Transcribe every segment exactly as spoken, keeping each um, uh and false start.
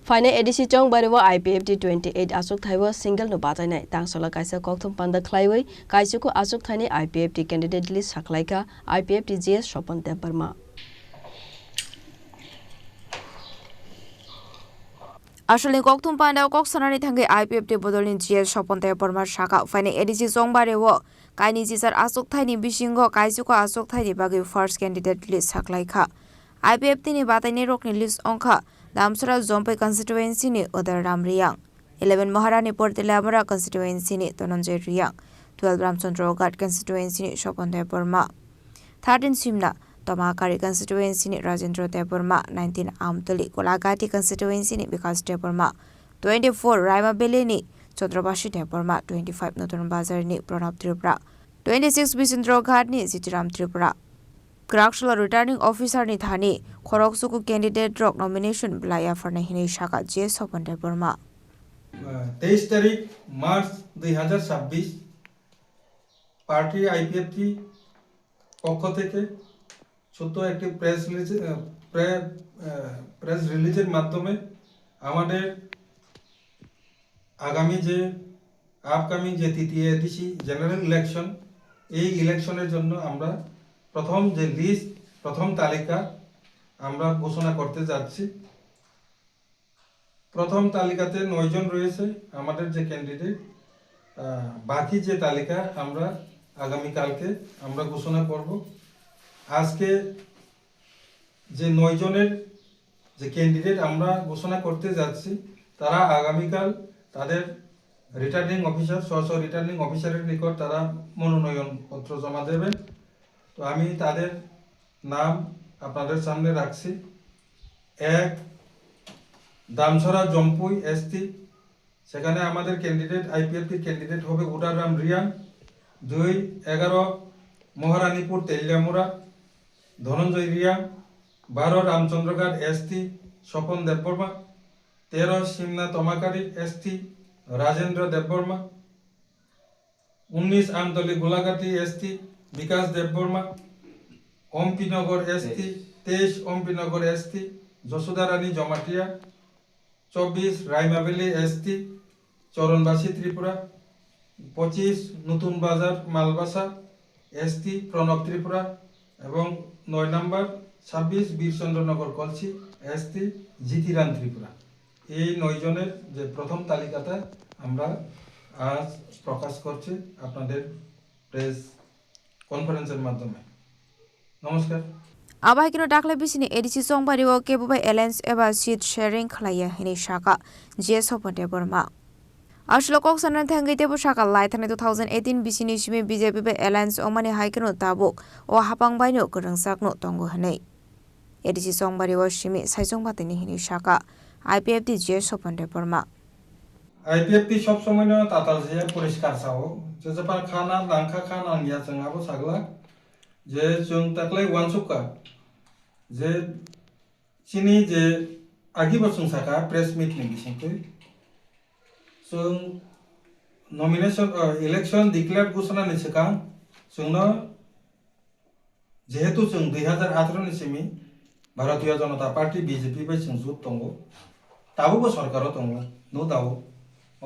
Phainai A D C chongbari o I P F T twenty eight achukthai o single no bachainai. Tangsola kaisa kokthum panda khlaiwi kaisiko achukthai ni I P F T candidate list saklaikha I P F T G S Sopon Debbarma. Asolni kokthum panda o kok sanani thangwi I P F T bodolni G S Sopon Debbarma saka phainai A D C chongbari o kaini jisar achukthai ni bisingo kaisiko achukthai ni bagwi first candidate list saklaikha. I P F T ni batainai rokni list wngkha Damsara Jompui constituency ni Udar Ram Riyang, eleven Maharani Portilamura constituency ni Tononjoy Riyang, twelve Ramchandra Ghat constituency ni Sopon Debbarma, thirteen Simna Tomakari constituency ni Rajendra Debbarma, nineteen Amtali Golagati constituency ni Bikas Debbarma, twenty-four Raima Valley ni Chandrabashi Debbarma, twenty-five Nutun Bazar ni Pranab Tripura, twenty-six Bisindro Ghat ni Jitiram Tripura. Kwraksalo returning officer ni thani khoroksuku candidate rok nomination belai yapharnai hinwi saka G S Sopon Debbarma. তেইশ তারিখ মার্চ দুই হাজার ছাব্বিশ, party IPFT পক্ষ থেকে ছোট্ট একটি press release, আহ, প্রে-, আহ, প্রেস রিলিজের মাধ্যমে আমাদের আগামী যে আপকামিং যে তৃতীয় এডিসি জেনারেল ইলেকশন, এই ইলেকশনের জন্য আমরা প্রথম যে লিস্ট, প্রথম তালিকা আমরা ঘোষণা করতে যাচ্ছি। প্রথম তালিকাতে নয় জন রয়েছে আমাদের যে ক্যান্ডিডেট। আহ, বাকি যে তালিকা আমরা আগামীকালকে আমরা ঘোষণা করব। আজকে যে নয় জনের যে ক্যান্ডিডেট আমরা ঘোষণা করতে যাচ্ছি, তারা আগামীকাল তাদের রিটার্নিং অফিসার, স্ব স্ব রিটার্নিং অফিসারের নিকট তারা মনোনয়ন পত্র জমা দেবেন। তো আমি তাদের নাম আপনাদের সামনে রাখছি। এক, দামছড়া জম্পুই এসটি, সেখানে আমাদের ক্যান্ডিডেট, আইপিএফটির ক্যান্ডিডেট হবে উদারাম রিয়াং। দুই, এগারো মহারানীপুর তেলিয়ামুড়া ধনঞ্জয় রিয়াং। বারো, রামচন্দ্রঘাট এসটি স্বপন দেববর্মা। তেরো, সিমনা তমাকারি এসটি রাজেন্দ্র দেববর্মা। উনিশ, আমতলী গোলাঘাটি এসটি বিকাশ দেববর্মা। অম্পিনগর এসটি তেইশ, অম্পিনগর এসটি যশোদা রানী জমাটিয়া। চব্বিশ, রাইমাবেলি এসটি চরণবাসী ত্রিপুরা। পঁচিশ, নতুন বাজার মালবাসা এসটি প্রণব ত্রিপুরা। এবং নয় নম্বর, ছাব্বিশ, বীরচন্দ্রনগর কলসি এসটি জিতিরাম ত্রিপুরা। এই নয় জনের যে প্রথম তালিকাটা আমরা আজ প্রকাশ করছি আপনাদের প্রেস কনফারেন্সের মাধ্যমে। নমস্কার। Abo hai kheno daklai bisini A D C chongbari o kebo bai alliance eba seat sharing khlaiya hinwi saka G S Sopon Debbarma. Aswk kok sanani thangwi teibo saka lai thani two thousand eighteen bisini simi B J P bai alliance wngmani hai kheno tabuk o hapang baino kwrwngchakno tongo hinwi. A D C chongbari o simi saichung batini hinwi saka I P F T G S Sopon Debbarma. IPFT সবসময় না তাতাল যে পরিষ্কার চাও, যে যে পার খানা, নাংখা খানা নিয়া চং আবো সাগলা, যে চং তাকলাই ওয়ানসুকা, যে চিনি যে আগে বসুন সাকা প্রেস মিট নি বিসিং তুই। চং নমিনেশন, আহ, ইলেকশন ডিক্লেয়ার ঘোষণা নি সেকাং, চংনো যেহেতু চং দুই হাজার আঠারো নি simi Bharatiya Janata party, BJP bai chwng jut tongo, tabukbo sorkaro tongo, no doubt.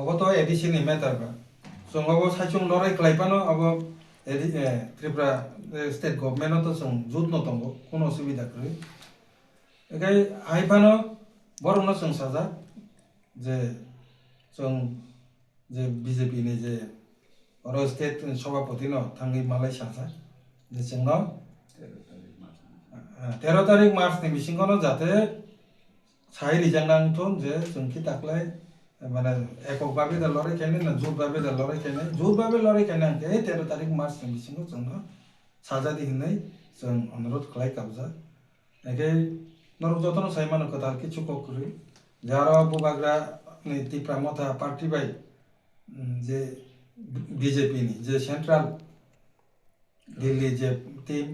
Obo to A D C ni matter ba. Chwng obo saichung lorai khlai phano abo A D, eh, Tripura, eh, state government o to chwng jut no tongo, kuno osubida kwrwi. Ekai hai phano borokno chwng sajak je chwng je B J P ni je oro state ni sobhapoti no thangwi malai sajak je chwngno, eh, tero tarik March ni bisingo no jate sai rijak nang thun je chwng ki taklai, mane, ekok babe da lorai khainai na jut babe da lorai khainai, jut babe lorai khainai hwnkhe tero tarik March ni bisingo chwngno sajadi hinwi chwng onurodh khlai kabjak. Hwnkhe norok jotono sai mano kwtal kichu kok kwrwi. Je aro bubagra ni Tipra Motha party bai, mm, je B J P ni je central Delhi je team,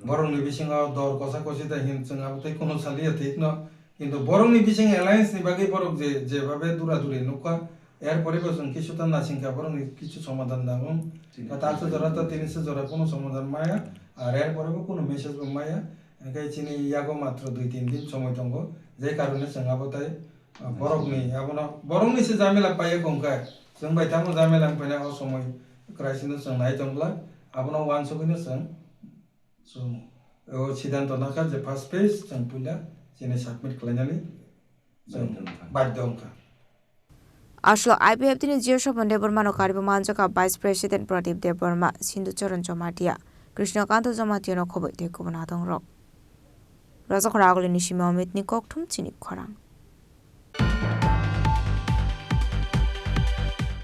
borokni bisingo dor kosa kosi da hin chwng abo tei kuno saliya thik no. Kintu borokni bising alliance ni bagwi borok je, jebabe dura duri nukha, er pore bo chwng kisu ta nasingkha borokni kisu somadhan nango. Chini ta, ta se jora ta tini se jora kuno somadhan maya, ar er pore bo kuno message bo maya. Hwnkhe chini yago matro dui tin din somoi tongo, je karone chwng abo tai Ah, borokni, abono, borokni se jamela paiya kongkha. Chwng bai tamo jamela wngphaina o somoi crisis no chwng nai tongkla. Abono uansugwino chwng, chwng o siddhanto nakha je first phase chwng puila chini submit khlainani chwng badhyo wngkha. Aswk I P F T ni G O Sopon Debbarma no karwi manjak kha Vice President Pradip Debbarma, Sindhu Charan Jamatia, Krishna Kanta Jamatia no khoboi tei kubun adong rok. Rajakhor Agulini simi Amit ni kokthum chini khorang.